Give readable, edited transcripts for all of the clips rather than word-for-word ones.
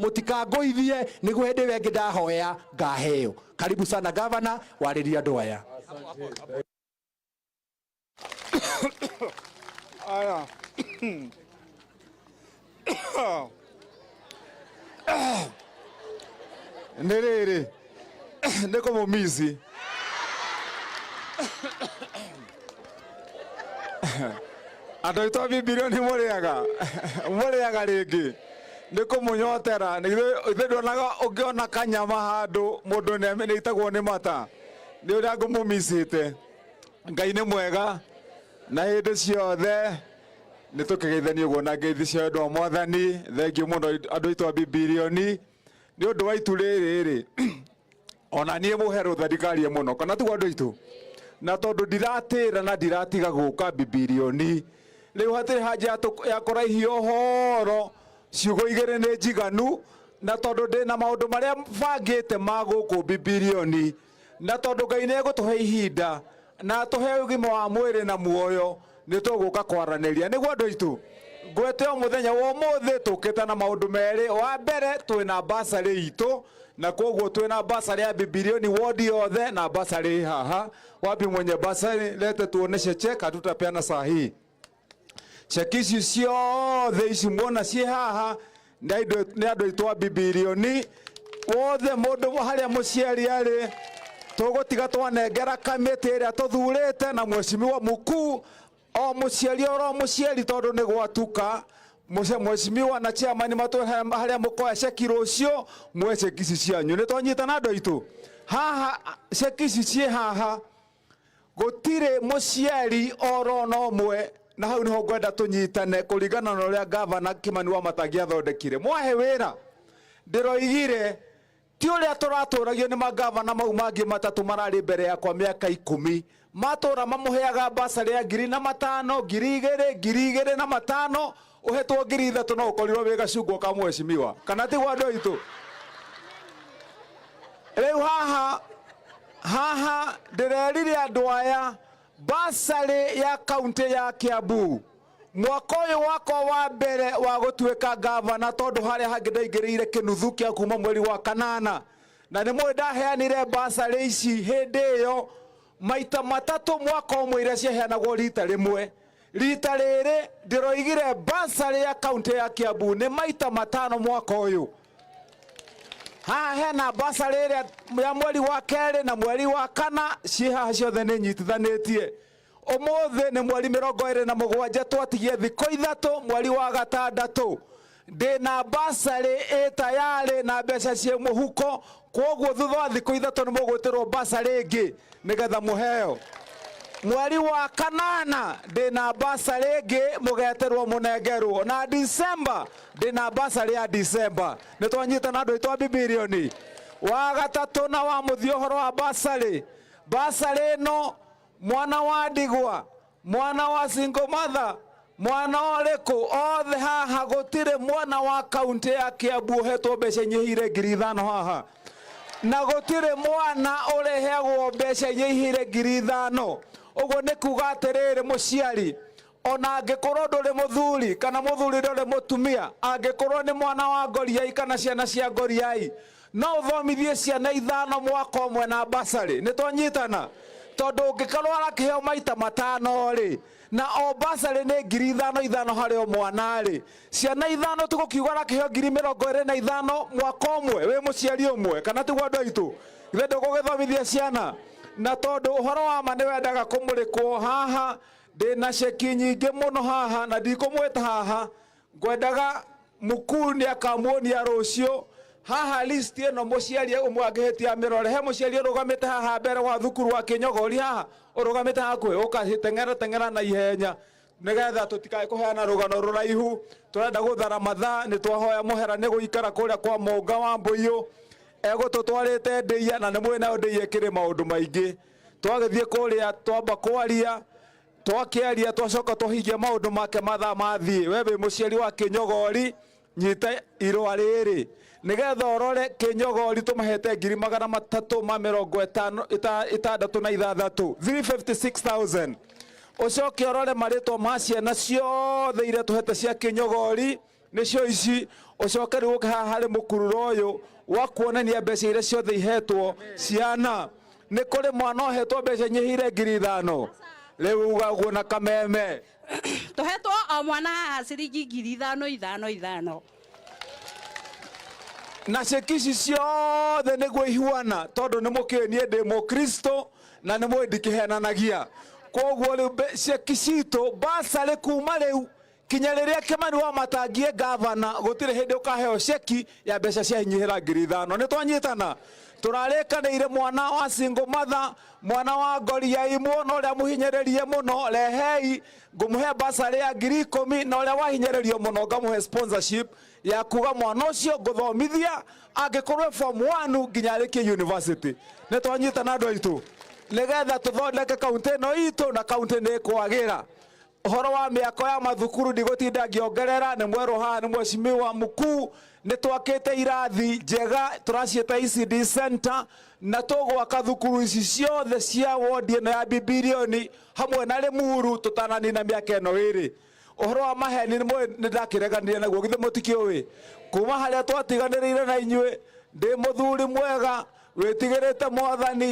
Mũtikangũithie nĩguo hĩndĩ ĩyo ĩngĩ ndahoya ngaheo. Karibu sana gavana, warĩria andũ aya. Aya. Nĩ rĩrĩ nĩ kũmũmici andũ aitũ a Bibilia nĩ mũrĩaga mũrĩaga rĩngĩ nĩ kũmũnyotera nĩ ithuĩ nduonaga ũngĩona kanyama handũ mũndũ nĩ aitagwo nĩ mata nĩ ũrĩa ngũmũmicĩte. Ngai nĩ mwega na hĩndĩ ciothe nĩ tũkĩgeithania ũguo na ngeithi cia wendo wa mwathani. Thengiũ mũno andũ aitũ a Bibilioni nĩ ũndũ wa itu rĩrĩ rĩ ona niĩ mũhe rũtha ndikarie mũno kana tiguo andũ aitũ na tondũ ndiratĩra na ndiratiga gũka Bibilioni rĩu hatirĩ haja ya kũraihia ũhoro ciugo igĩrĩ nĩ njiganu na tondũ ndĩna maũndũ marĩa bangĩte ma gũkũ Bibilioni na tondũ Ngai nĩ egũtũhe ihinda na atũhe ũgima wa mwĩrĩ na muoyo nĩ tũgũka kwaranĩria nĩguo andũ aitũ ngwete o mũthenya wa ũmũthĩ tũkĩte na maũndũ merĩ wa mbere twĩna basarĩ itũ na koguo twĩna basarĩ ya bibilioni wodi yothe na basarĩ haha wapi mwenye basarĩ lete tuoneshe check hatutapeana saa hii cheki ici ciothe ici muona ciĩ haha nĩ andũ aitũ a bibilioni wothe mũndũ harĩa mũciari arĩ tũgũtiga twanengera kamĩtĩ ĩrĩa tũthurĩte na mheshimiwa mkuu o mũciari oro mũciari tondũ nĩ gwatuka mheshimiwa na chairman matwĩre harĩa mũkoya ceki rũciũ muoe ceki ici cianyu nĩ twanyitana andũ aitũ haha ceki ici ciĩ haha gũtirĩ mũciari oro na ũmwe na hau niho ngwenda tũnyitane kũringana na ũrĩa gavana Kimani Wamatangi athondekire mwahe wĩra ndĩroigire ti ũrĩa tũratũragio nĩ magavana mau mangĩ matatũ mararĩ mbere yakwa mĩaka ikũmi matũra mamũheaga basarĩ ya ngiri na matano ngiri igĩrĩ ngiri igĩrĩ na matano ũhetwo ngiri ithatũ no ũkorirwo wĩ gacungwa ka mheshimiwa kana tiguo andũ aitũ rĩu haha haha ndĩrerire andũ aya basarĩ ya kaunti ya Kiambu mwaka ũyũ wakwa wa mbere wa gũtuĩka gavana tondũ harĩa hangĩ ndaingĩrĩire kĩnuthu kĩa kuma mweri wa kanana na nĩ mũĩ ndaheanire basarĩ ici hĩndĩ ĩyo maita matatũ mwaka ũmwe iria ciaheanagwo rita rĩmwe rita rĩrĩ ndĩroigire basarĩ ya kaunti ya Kiambu nĩ maita matano mwaka ũyũ haha hena basarĩ ĩrĩa ya mweri wa kerĩ na mweri wa kana ciĩ haha ciothe nĩ nyitithanĩtie ũmũthĩ nĩ mweri mĩrongo ĩrĩ na mũgwanja twatigie thikũ ithatũ mweri wa gatandatũ ndĩna basarĩ ĩ tayarĩ na mbeca ciĩ mũhuko kwoguo thutha wa thikũ ithatũ nĩ mũgwĩtĩrwo basarĩ ĩngĩ nĩgetha mũheo mweri wa kanana ndĩna basarĩ ĩngĩ mũgetĩrwo mũnengerwo na Disemba ndĩna basarĩ ya Disemba nĩ twanyitana andũ aitũ a bibilioni wa gatatũ na wa mũthia ũhoro wa basarĩ basarĩ ĩno mwana wa ndigwa mwana wa single mother mwana ũrĩkũ othe haha gũtirĩ mwana wa kaunti ya Kiambu ũhetwo mbeca inyihĩire ngiri ithano haha na gũtirĩ mwana ũrĩheagwo mbeca inyihĩire ngiri ithano ũguo nĩ kuga atĩrĩrĩ mũciari ona angĩkorwo ndũrĩ mũthuri kana mũthuri ndũrĩ mũtumia angĩkorwo nĩ mwana wa ngoriai kana ciana cia ngoriai no ũthomithie ciana ithano mwaka ũmwe na basarĩ nĩ twanyitana tondũ ũngĩkorwo arakĩheo maita matano rĩ na o basarĩ nĩ ngiri ithano ithano harĩ o mwana rĩ ciana ithano tũgũkiuga arakĩheo ngiri mĩrongo ĩrĩ na ithano mwaka ũmwe wĩ mũciari ũmwe kana tiguo andũ aitũ ithe ndũgũgĩthomithia ciana na tondũ ũhoro wa ma nĩ wendaga kũmũrĩkwo haha ndĩna ceki nyingĩ mũno haha na ndikũmwĩta haha ngwendaga mkuu nĩ akamuonia rũciũ haha list ĩno mũciari ũmwe angĩhĩtia mĩrore he mũciari ũrũgamĩte haha mbere wa thukuru wa Kĩnyogori haha ũrũgamĩte hakuhĩ ũka teng'era teng'era na ihenya nĩgetha tũtikae kũheana rũgano rũraihu tũrenda gũthara mathaa nĩ twahoya mũhera nĩ gũikara kũrĩa kwa Mũnga wa Mbũiyũ egũtũtwarĩte ndĩia na nĩ mũĩ nayo ndĩia ĩkĩrĩ maũndũ maingĩ twagĩthiĩ kũrĩa twamba kwaria twakĩaria twacoka twahingia maũndũ make mathaa mathiĩ we wĩ mũciari wa Kĩnyogori nyita irũa rĩrĩ nĩgetha ũrore Kĩnyogori tũmahete ngiri magana matatũ ma mĩrongo ĩtano ĩtandatũ na ithathatũ 356,000 ũcoke ũrore marĩtwa ma ciana ciothe iria tũhete cia Kĩnyogori. Nĩcio ici. Ũcoke rĩu ũke haha harĩ mũkururo ũyũ wa kuonania mbeca iria ciothe ihetwo ciana. Nĩ kũrĩ mwana ũhetwo mbeca nyihire 5,000? Rĩu uga ũguo na kameme. Tũhetwo o mwana haha ciringi 5,000 5 5. Na ceki ici ciothe nĩguo ihuana, tondũ nĩ mũkĩũĩ niĩ ndĩ mũkristo na nĩ mũĩ ndikĩhenanagia. Koguo rĩu ceki citũ basarĩ kuma rĩu kinya rĩrĩa Kimani wa Matangie gavana, gũtirĩ hĩndĩ ũkaheo ceki ya mbeca cia hinyihĩra 5,000. Nĩ twanyitana? Tũrarĩkanĩire mwana wa single mother, mwana wa ngori ya imwo na ũrĩa mũhinyĩrĩrie mũno, rehei ngũmũhe basarĩ ya 10,000, na ũrĩa wahinyĩrĩrio mũno ngamũhe sponsorship ya kuga mwana ũcio ngũthomithia angĩkorwo form 1 nginya arĩkie university. Nĩ twanyitana andũ aitũ, nĩgetha tũthondeke kaunti ĩno itũ na kaunti nĩ ĩkwagĩra. Ũhoro wa mĩako ya mathukuru ndigũtinda ngĩongerera, nĩ mwerũ haha nĩ mheshimiwa mkuu. Nĩ twakĩte irathi njega tũraciĩta ECD center, na tũgwaka thukuru ici ciothe cia wodi ĩno ya Bibilioni hamwe na Limuru tũtananina mĩaka ĩno ĩrĩ. Ũhoro wa maheni nĩ ndakĩreganire naguo, githĩ mũtikĩũĩ? Kuma harĩa twatiganĩrĩire na inyuĩ, ndĩ mũthuri mwega wĩtigĩrĩte Mwathani.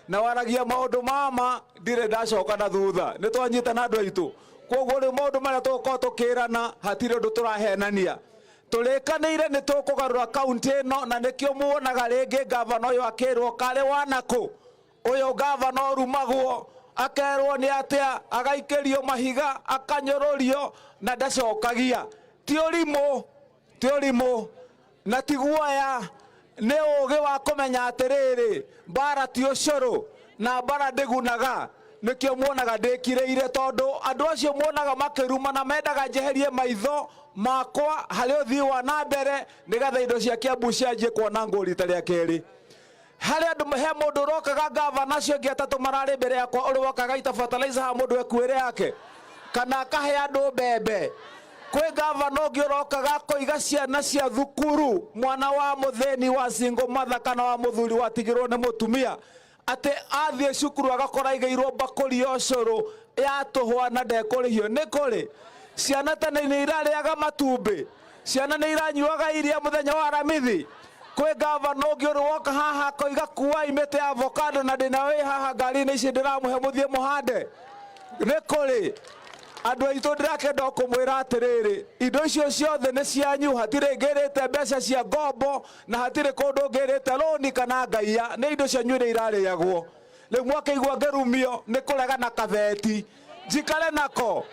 Na waragia maũndũ mama ndirĩ ndacoka na thutha. Nĩ twanyitana andũ aitũ. Koguo rĩu maũndũ marĩa tũgũkorwo tũkĩrana hatirĩ ũndũ tũrahenania. Tũrĩkanĩire nĩ tũkũgarũra kaunti ĩno, na nĩkĩo muonaga rĩngĩ gavana ũyũ akĩrwo karĩ wanakũ. Ũyũ gavana ũrumagwo akerwo nĩ atĩa, agaikĩrio mahiga, akanyũrũrio na ndacokagia. Ti ũrimũ, ti ũrimũ na ti guoya, nĩ ũgĩ wa kũmenya atĩrĩrĩ, mbara ti ũcũrũ na mbara ndĩgunaga. Nĩkĩo muonaga ndĩkirĩire, tondũ andũ acio muonaga makĩrumana mendaga njeherie maitho makwa harĩ ũthii wa na mbere, nĩgetha indo cia Kiambu cianjie kwanangwo rita rĩa kerĩ. Harĩ andũ, he mũndũ ũrokaga gavana acio angĩ atatũ mararĩ mbere yakwa, ũrĩ wokaga ita fertilizer haha mũndũ ekuĩre yake, kana akahe andũ mbembe. Kwĩ gavana ũngĩ ũrokaga akoiga ciana cia thukuru, mwana wa mũthĩni wa single mother kana wa mũthuri watigirwo nĩ mũtumia, atĩ athiĩ cukuru agakora aigĩirwo mbakũri ya ũcũrũ ya tũhwa na ndekũrĩhio. Nĩ kũrĩ ciana tene nĩ irarĩaga matumbĩ, ciana nĩ iranyuaga iria mũthenya wa Aramithi. Kwĩ gavana ũngĩ ũrĩ woka haha akoiga kuai mĩtĩ ya avocado na ndĩna wĩ haha ngari-inĩ ici ndĩramũhe mũthiĩ mũhande? Nĩ kũrĩ andũ aitũ, ndĩrakenda kũmwĩra atĩrĩrĩ, indo icio ciothe nĩ cianyu, hatirĩ ngĩrĩte mbeca cia ngombo na hatirĩ kũndũ ngĩrĩte rũni kana ngaiya, nĩ indo cianyu iria irarĩagwo. Rĩu mwakĩigua ngĩrumio nĩ kũrega na kabeti, njikare nako,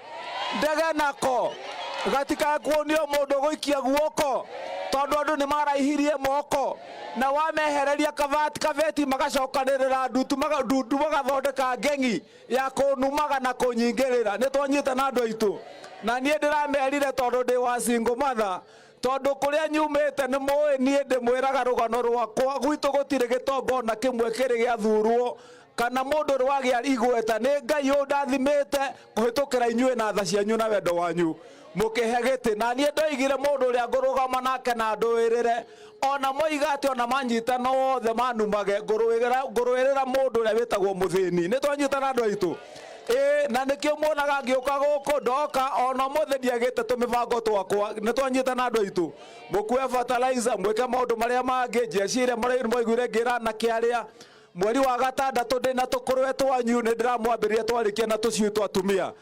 ndege nako, gatikae kuonio mũndũ gũikia guoko, tondũ andũ nĩ maraihirie moko na wamehereria kabeti magacokanĩrĩra ndutu ndundu magathondeka ngeng'i ya kũnumaga na kũnyingĩrĩra. Nĩ twanyita na andũ aitũ, na niĩ ndĩramerire tondũ ndĩ wa single mother, tondũ kũrĩa nyumĩte nĩ mũĩ niĩ ndĩmwĩraga rũgano rwakwa. Gwitũ gũtirĩ gĩtonga ona kĩmwe kĩrĩ gĩathurwo kana mũndũ ũrĩ wagĩa igweta. Nĩ Ngai ũndathimĩte kũhĩtũkĩra inyuĩ na tha cianyu na wendo wanyu mũkĩhe gĩtĩ. Na niĩ ndoigire mũndũ ũrĩa ngũrũgama nake na ndũĩrĩre, ona moiga atĩ ona manyitana othe manumage, ngũrũĩrĩra mũndũ ũrĩa wĩtagwo mũthĩni. Nĩ twanyitana, andũ aitũ? Ĩĩ, na nĩkĩo muonaga ngĩũka gũkũ, ndoka ona ũmũthĩ ndiagĩte tũmĩbango twakwa. Nĩ twanyitana, andũ aitũ? Mũkue fertilizer, mwĩke maũndũ marĩa mangĩ. Njeci ĩrĩa mwaiguire ngĩra anake arĩa mweri wa gatandatũ ndĩna tũkũrwe twanyu, nĩ ndĩramwambĩrĩria twarĩkia na tũcui twa atumia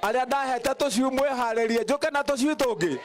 arĩa ndahete tũcui, mwĩharĩrie njũke na tũcui tũngĩ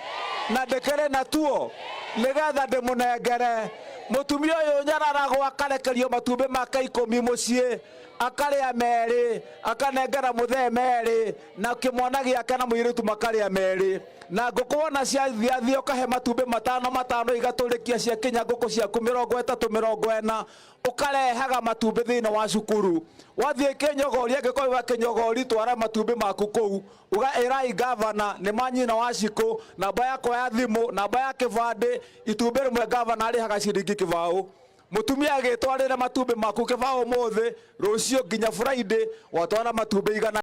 na ndĩkĩrĩ natuo nĩgetha ndĩmũnengere. Mũtumia ũyũ nyararagwo akarekerio matumbĩ make 10 mũciĩ, akarĩa merĩ, akanengera mũthee merĩ na kĩmwana gĩake na mũirĩtu makarĩa merĩ, na ngũkũ wona ciathiathia ũkahe matumbĩ matano matano, igatũrĩkia ciakinya ngũkũ ciaku 30, 40, ũkarehaga matumbĩ thĩinĩ wa cukuru. Wathiĩ kĩnyogori, angĩkorwo wa kĩnyogori, twara matumbĩ maku kũu, uga ĩrai gavana nĩ manyina wa cikũ, namba yakwa ya thimũ, namba ya kĩbandĩ. Itumbĩ rĩmwe gavana arĩhaga ciringi 20. Mũtumia agĩtwarĩre matumbĩ maku 20 ũmũthĩ, rũciũ nginya Friday watwara matumbĩ 100.